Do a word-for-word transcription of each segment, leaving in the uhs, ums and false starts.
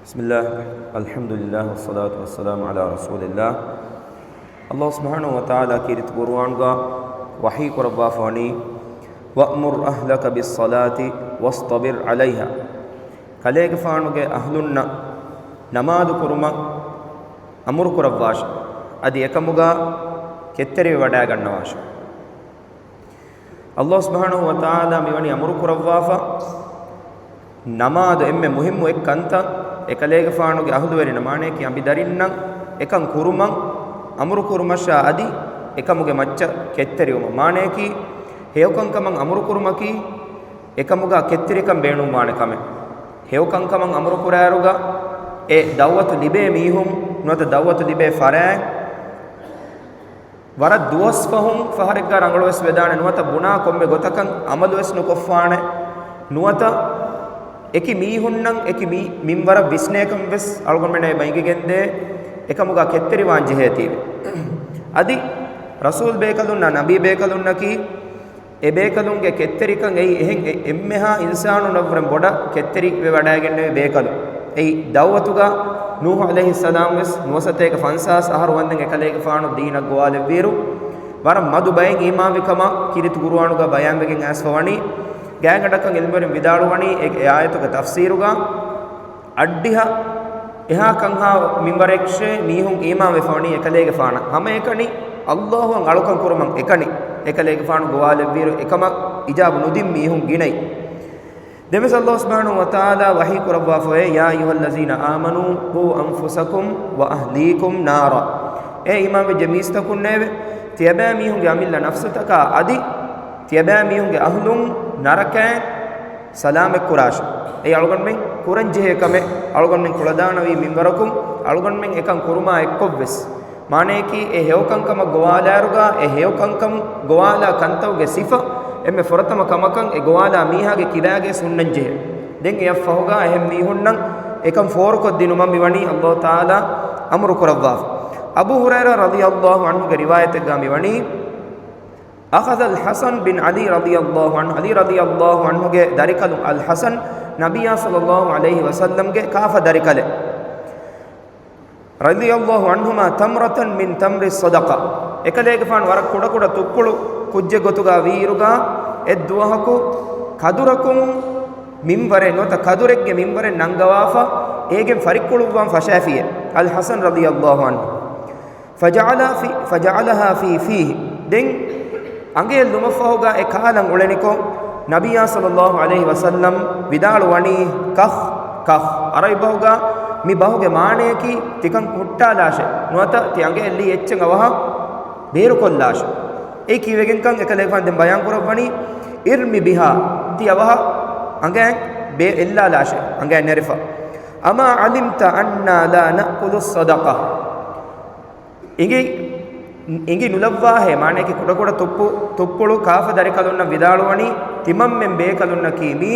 بسم الله، الحمد لله، والصلاة والسلام على رسول الله. ﷲ ސުބްޙާނަހޫ ވަތަޢާލާ ކީރިތި ޤުރުއާނުގަ ވަޙީ ކުރައްވާފަ ވަނީ، "وأمر أهلك بالصلاة واصطبر عليها." ކަލޭގެފާނުގެ އަހްލުންނަށް ނަމާދު ކުރުމަށް އަމުރު ކުރައްވާށި. އަދި އެކަމުގަ ކެތްތެރިވެވަޑައިގަންނަވާށި. ﷲ ސުބްޙާނަހޫ ވަތަޢާލާ މިވަނީ އަމުރު ކުރައްވާފަ، ނަމާދު އެންމެ މުހިއްމު އެއް ކަންތައް، އެކަލޭގެފާނުގެ އަހުލުވެރިންނަށް، މާނަޔަކީ އަނބިދަރިންނަށް އެކަން ކުރުމަށް އަމުރު ކުރުމަށާ އަދި އެކަމުގެ މައްޗަށް ކެތްތެރިވުމަށް. މާނަޔަކީ ހެޔޮކަންކަމަށް އަމުރު ކުރުމަކީ އެކަމުގަ ކެތްތެރިކަން ބޭނުންވާނެ ކަމެއް. ހެޔޮކަންކަމަށް އަމުރު ކުރާއިރުގަ އެ ދަޢުވަތު ލިބޭ މީހުން ނުވަތަ ދަޢުވަތު ލިބޭ ފަރާތް ވަރަށް ދުވަސް ފަހުން ފަހަރެއްގަ ރަނގަޅުވެސް ވެދާނެ ނުވަތަ ބުނާ ކޮންމެ ގޮތަކަށް އަމަލުވެސް ނުކޮށްފާނެ ނުވަތަ އެކި މީހުންނަށް އެކި މީ-، މިންވަރަށް ވިސްނޭކަން ވެސް އަޅުގަނޑުމެންނަށް ބައިނގިގެންދޭ އެކަމުގަ ކެތްތެރިވާން ޖެހޭތީވެ. އަދި ރަސޫލް ބޭކަލުންނާ ނަބީ ބޭކަލުންނަކީ އެ ބޭކަލުންގެ ކެތްތެރިކަން އެއީ އެހެން އެ-، އެންމެހާ އިންސާނުންނަށްވުރެން ބޮޑަށް ކެތްތެރިވެވަޑައިގެންނެވި ބޭކަލުން. އެއީ ދަޢުވަތުގަ ނޫޙު ޢަލައިހިއްސަލާމް ވެސް ނުވަސަތޭކަ ފަންސާސް އަހަރު ވަންދެން އެކަލޭގެފާނު ދީނަށް ގޮވާލެއްވިއިރު، ވަރަށް މަދު ބައެއް އީމާންވި ކަމަށް ކީރިތި ޤުރުއާނުގަ ބަޔާންވެގެން އައިސްފަ ވަނީ. ގާތްގަނޑަކަށް ޢިލްމުވެރިން ވިދާޅުވަނީ އެ، އެ އާޔަތުގެ ތަފްސީރުގަ، އައްޑިހަ އެހާ ކަންހާ މިންވަރެއްޗޭ މީހުން އީމާންވެފަ ވަނީ އެކަލޭގެފާނަށް. ހަމައެކަނި ﷲ އަށް އަޅުކަން ކުރުމަށް އެކަނި. އެކަލޭގެފާނު ގޮވާލެއްވިއިރު އެކަމަށް އިޖާބަ ނުދިން މީހުން ގިނައީ. ދެންވެސް ﷲ ސުބްޙާނަހޫ ވަތަޢާލާ ވަޙީ ކުރައްވާފައޭ، "يا أيها الذين آمنوا قوا أنفسكم وأهليكم نارا." އޭ އީމާންވެއްޖެ މީސްތަކުންނޭވެ! ތިޔަބައިމީހުންގެ އަމިއްލަ ނަފްސުތަކާ އަދި ތިޔަބައިމީހުންގެ އަހުލުން ނަރަކައިން ސަލާމަތްކުރާށި. އެއީ އަޅުގަނޑުމެން ކުރަންޖެހޭ ކަމެއް، އަޅުގަނޑުމެން ކުޅަދާނަވީ މިންވަރަކުން އަޅުގަނޑުމެން އެކަން ކުރުމާ އެއްކޮށްވެސް. މާނަޔަކީ އެ ހެޔޮކަންކަމަށް ގޮވާލާއިރުގަ އެ ހެޔޮކަންކަން ގޮވާލާ ކަންތައުގެ ސިފަ އެންމެ ފުރަތަމަ ކަމަކަށް އެ ގޮވާލާ މީހާގެ ކިބާގެ ހުންނަންޖެހޭ. ދެން އެއަށްފަހުގަ އެހެން މީހުންނަށް އެކަން ފޯރުކޮށްދިނުމަށް މިވަނީ ﷲ ތަޢާލާ އަމުރު ކުރައްވާފަ. އަބޫ ހުރައިރާ ރަޟިޔަﷲ ޢަންހުގެ ރިވާޔަތެއްގަ މިވަނީ، أخذ الحسن بن علي رضي الله عنه، ޢަލީ ރަޟިޔަﷲ ޢަންހުގެ ދަރިކަލުން އަލް ޙަސަން، ނަބިއްޔާ ޞައްލަﷲ ޢަލައިހި ވަސައްލަމްގެ ކާފަ ދަރިކަލެއް. رضي الله عنهما تمرة من تمر الصدقة. އެކަލޭގެފާނު ވަރަށް ކުޑަކުޑަ ތުއްޕުޅު ކުއްޖެއް ގޮތުގަ ވީއިރުގަ، އެއްދުވަހަކު ކަދުރަކުން މިންވަރެއް ނުވަތަ ކަދުރެއްގެ މިންވަރެއް ނަންގަވާފަ، އޭގެން ފަރިއްކުޅުއްވާން ފަށާފިއޭ، އަލް ޙަސަން ރަޟިޔަﷲ ޢަންހު. فجعلها في، فجعلها في فيه. ދެން އަނގަޔަށް ލުމަށްފަހުގަ އެ ކާލަން އުޅެނިކޮށް، ނަބިއްޔާ ޞައްލަﷲ ޢަލައިހި ވަސައްލަމް ވިދާޅުވަނީ، ކަހް، ކަހް. ޢަރަބި ބަހުގަ މި ބަހުގެ މާނަޔަކީ، ތިކަން ހުއްޓާލާށޭ، ނުވަތަ ތި އަނގަޔަށް ލީ އެއްޗެއް އަވަހަށް ބޭރުކޮށްލާށޭ. އެއީ ކީއްވެގެންކަން އެކަލޭގެފާނު ދެން ބަޔާން ކުރައްވަނީ، ارم بها، ތި އަވަހަށް އަނގަޔަށް ބޭ-، އެއްލާލާށޭ، އަނގަޔަށް ނެރެފަ. أما علمت أنا لا نأكل الصدقة. އިނގި، އިނގި ނުލައްވާހޭ، މާނަޔަކީ ކުޑަކުޑަ ތުއްޕު، ތުއްޕުޅު ކާފަ ދަރިކަލުންނަށް ވިދާޅުވަނީ، ތިމަންމެން ބޭކަލުންނަކީ މީ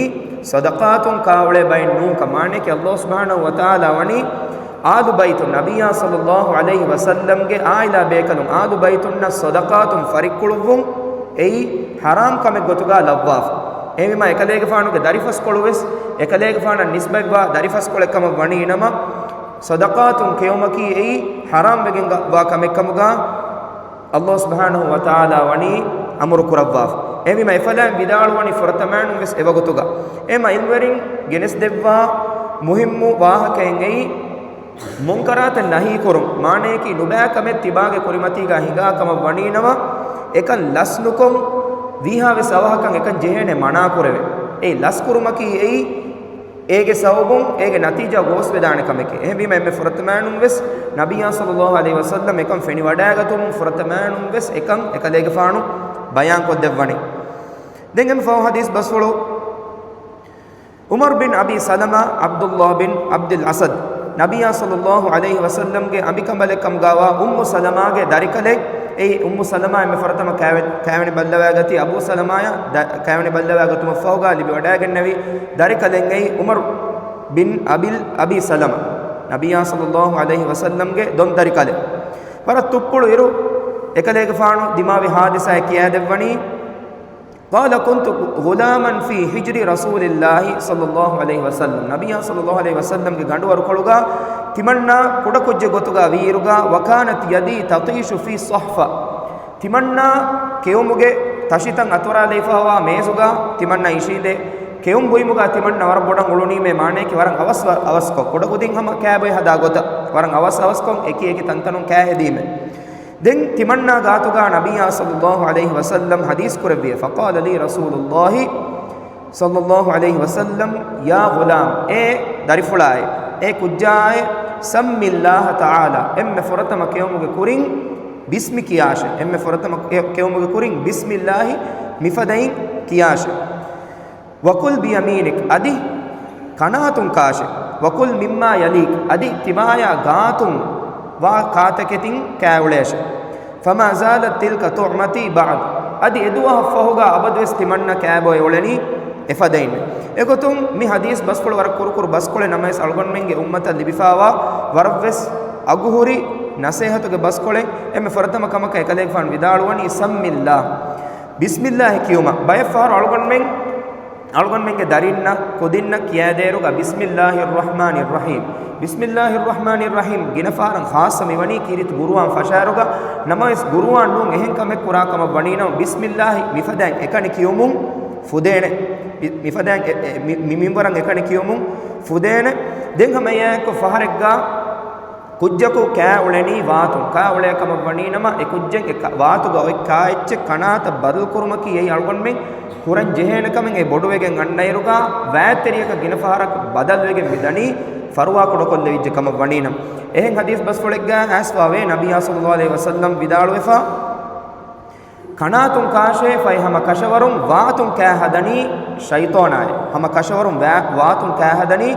ޞަދަޤާތުން ކާއުޅޭ ބައެއް ނޫންކަން. މާނަޔަކީ ﷲ ސުބްޙާނަހޫ ވަތަޢާލާ ވަނީ، އާލު ބައިތުން، ނަބިއްޔާ ޞައްލަﷲ ޢަލައިހި ވަސައްލަމްގެ އާއިލާ ބޭކަލުން އާލު ބައިތުންނަށް ޞަދަޤާތުން ފަރިއްކުޅުއްވުން އެއީ ޙަރާމް ކަމެއް ގޮތުގަ ލައްވާފަ. އެހެންވީމާ އެކަލޭގެފާނުގެ ދަރިފަސްކޮޅުވެސް، އެކަލޭގެފާނަށް ނިސްބަތްވާ ދަރިފަސްކޮޅެއް ކަމަށް ވަނީ ނަމަ، ޞަދަޤާތުން ކެއުމަކީ އެއީ ޙަރާމް ވެގެން ވާ ކަމެއްކަމުގަ ﷲ ސުބްޙާނަހޫ ވަތަޢާލާ ވަނީ އަމުރު ކުރައްވާފަ. އެހެންވީމާ އެފަލައިން ވިދާޅުވަނީ ފުރަތަމައިނުން ވެސް އެވަގުތުގަ. އެހެންވީމާ ޢިލްމުވެރިން ގެނެސްދެއްވާ މުހިއްމު ވާހަކައެއް އެއީ، މުންކަރާތަށް ނަހީ ކުރުން، މާނަޔަކީ ނުބައި ކަމެއް ތިބާގެ ކުރިމަތީގަ ހިނގާ ކަމަށް ވަނީ ނަމަ، އެކަން ލަސް ނުކޮށް، ވީހާވެސް އަވަހަކަށް އެކަން ޖެހޭނެ މަނާ ކުރެވެ. އެ ލަސް ކުރުމަކީ އެއީ، އޭގެ ސަބަބުން އޭގެ ނަތީޖާ ގޯސްވެދާނެ ކަމެކޭ. އެހެންވީމަ އެންމެ ފުރަތަމައިނުން ވެސް ނަބިއްޔާ ޞައްލަﷲ ޢަލައިހި ވަސައްލަމް އެކަން ފެނިވަޑައިގަތުމުން ފުރަތަމައިނުން ވެސް އެކަން އެކަލޭގެފާނު ބަޔާންކޮށްދެއްވަނީ. ދެން އެންމެ ފަހު ޙަދީޘް ބަސްފުޅު، ޢުމަރު ބިން އަބީ ސަލަމާ، ޢަބްދުﷲ ބިން ޢަބްދުލް އަސަދް، ނަބިއްޔާ ޞައްލަﷲ ޢަލައިހި ވަސައްލަމްގެ އަނބިކަނބަލެއްކަމުގަވާ އުއްމު ސަލަމާގެ ދަރިކަލެއް. އެއީ އުއްމު ސަލަމާ އެންމެ ފުރަތަމަ ކައިވެ-، ކައިވެނި ބައްލަވައިގަތީ އަބޫ ސަލަމާޔަށް ދަ-، ކައިވެނި ބައްލަވައިގަތުމަށްފަހުގަ ލިބިވަޑައިގެންނެވި ދަރިކަލެއް އެއީ ޢުމަރު ބިން އަބިލް އަބީ ސަލަމާ، ނަބިއްޔާ ޞައްލަﷲ ޢަލައިހި ވަސައްލަމްގެ ދޮން ދަރިކަލެއް. ވަރަށް ތުއްޕުޅު އިރު އެކަލޭގެފާނު ދިމާވި ޙާދިސާއެއް ކިޔާދެއްވަނީ، قال كنت غلاما في حجر رسول الله صلى الله عليه وسلم. ނަބިއްޔާ ޞައްލައްލާހު ޢަލައިހި ވަސައްލަމްގެ ގަނޑުވަރުކޮޅުގަ ތިމަންނާ ކުޑަކުއްޖެއް ގޮތުގަ ވީއިރުގަ، وكانت يدي تطيش في الصحفة. ތިމަންނާ ކެއުމުގެ ތަށިތައް އަތުރާލައިފައިވާ މޭޒުގަ ތިމަންނާ އިށީނދެ، ކެއުން ބުއިމުގަ ތިމަންނަ ވަރަށް ބޮޑަށް އުޅުނީމޭ މާނަޔަކީ ވަރަށް އަވަސް އަވަސްކޮށް، ކުޑަކުދިން ހަމަ ކާބޮއެ ހަދާ ގޮތަށް ވަރަށް އަވަސް އަވަސްކޮށް އެކި އެކި ތަންތަނުން ކާ ހެދީމޭ. ދެން ތިމަންނާ ގާތުގަ ނަބިއްޔާ ޞައްލައްލާހު ޢަލައިހި ވަސައްލަމް ޙަދީޘް ކުރެއްވިއޭ، فقال لي رسول الله صلى الله عليه وسلم يا غلام، އޭ ދަރިފުޅާއޭ، އޭ ކުއްޖާއޭ، سم الله تعالى، އެންމެ ފުރަތަމަ ކެއުމުގެ ކުރިން ބިސްމި ކިޔާށޭ، އެންމެ ފުރަތަމަ ކެ-، ކެއުމުގެ ކުރިން ބިސްމިއްލާހި މިފަދައިން ކިޔާށޭ. وكل بيمينك، އަދި ކަނާތުން ކާށޭ. وكل مما يليك، އަދި ތިމާޔާ ގާތުން ވާ ކާތަކެތިން ކާއުޅޭށޭ. فما زالت تلك طعمتي بعد، އަދި އެދުވަހަށް ފަހުގަ އަބަދުވެސް ތިމަންނަ ކާބޮއެ އުޅެނީ އެފަދައިން. އެގޮތުން މި ޙަދީޘް ބަސްފުޅު ވަރަށް ކުރުކުރު ބަސްކޮޅެއް ނަމަވެސް، އަޅުގަނޑުމެންގެ އުއްމަތަށް ލިބިފައިވާ ވަރަށްވެސް އަގުހުރި ނަސޭހަތުގެ ބަސްކޮޅެއް. އެންމެ ފުރަތަމަ ކަމަކަށް އެކަލޭގެފާނު ވިދާޅުވަނީ، سم الله، ބިސްމިއްލާހި ކިޔުމަށް. ބައެއް ފަހަރު އަޅުގަނޑުމެން އަޅުގަނޑުމެންގެ ދަރިންނަށް ކުދިންނަށް ކިޔައިދޭއިރުގަ، بسم الله الرحمن الرحيم، بسم الله الرحمن الرحيم ގިނަ ފަހަރަށް ޚާއްޞަ މިވަނީ ކީރިތި ޤުރުއާން ފަށާއިރުގަ. ނަމަވެސް، ޤުރުއާން ނޫން އެހެން ކަމެއް ކުރާ ކަމަށް ވަނީނަމަ، ބިސްމިއްލާހި މިފަދައިން އެކަނި ކިޔުމުން ފުދޭނެ. މި-، މިފަދައިން އެ-، އެ-، މި-، މި މިންވަރަށް އެކަނި ކިޔުމުން ފުދޭނެ. ދެން ހަމައެއާއެކު ފަހަރެއްގަ ކުއްޖަކު ކާ އުޅެނީ ވާތުން. ކާ އުޅޭ ކަމަށް ވަނީ ނަމަ، އެ ކުއްޖެއް އެ ކަ-، ވާތުގަ އޮތް ކާ އެއްޗެއް ކަނާތަށް ބަދަލު ކުރުމަކީ އެއީ އަޅުގަނޑުމެން ކުރަން ޖެހޭނެ ކަމެއް. އެ ބޮޑުވެގެން އަންނައިރުގަ ވާތްތެރިޔަކަށް ގިނަ ފަހަރަކު ބަދަލުވެގެން މި ދަނީ ފަރުވާ ކުޑަކޮށްލެވިއްޖެ ކަމަށް ވަނީ ނަމަ. އެހެން ޙަދީޘް ބަސްފުޅެއްގަ އައިސްފަވޭ، ނަބިއްޔާ ޞައްލައްލާހު ޢަލައިހި ވަސައްލަމް ވިދާޅުވެފަ، ކަނާތުން ކާށޭ، ފަހެ ހަމަ ކަށަވަރުން ވާތުން ކާ ހަދަނީ ޝައިޠާނާއޭ. ހަމަ ކަށަވަރުން ވާ-، ވާތުން ކާ ހަދަނީ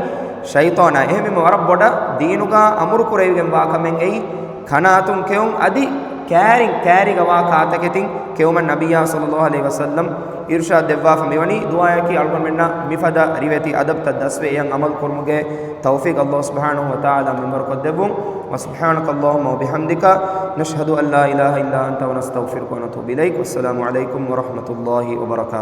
ޝައިޠާނާއޭ. އެހެންވީމަ ވަރަށް ބޮޑަށް ދީނުގަ އަމުރު ކުރެވިގެން ވާ ކަމެއް އެއީ، ކަނާތުން ކެއުން އަދި ކާރިން ކާރިގަ ވާ ކާތަކެތިން ކެއުމަށް ނަބިއްޔާ ޞައްލައްލާހު ޢަލައިހި ވަސައްލަމް އިރުޝާދު ދެއްވާފަ މިވަނީ. ދުޢާއަކީ އަޅުގަނޑުމެންނަށް މިފަދަ ރިވެތި އަދަބުތައް ދަސްވެ، އެއަށް ޢަމަލު ކުރުމުގެ ތައުފީޤު ﷲ ސުބްޙާނަހޫ ވަތަޢާލާ މިންވަރު ކޮށްދެއްވުން. وسبحانك اللهم وبحمدك، نشهد أن لا إله إلا أنت، ونستغفرك ونتوب إليك. والسلام عليكم ورحمة الله وبركاته.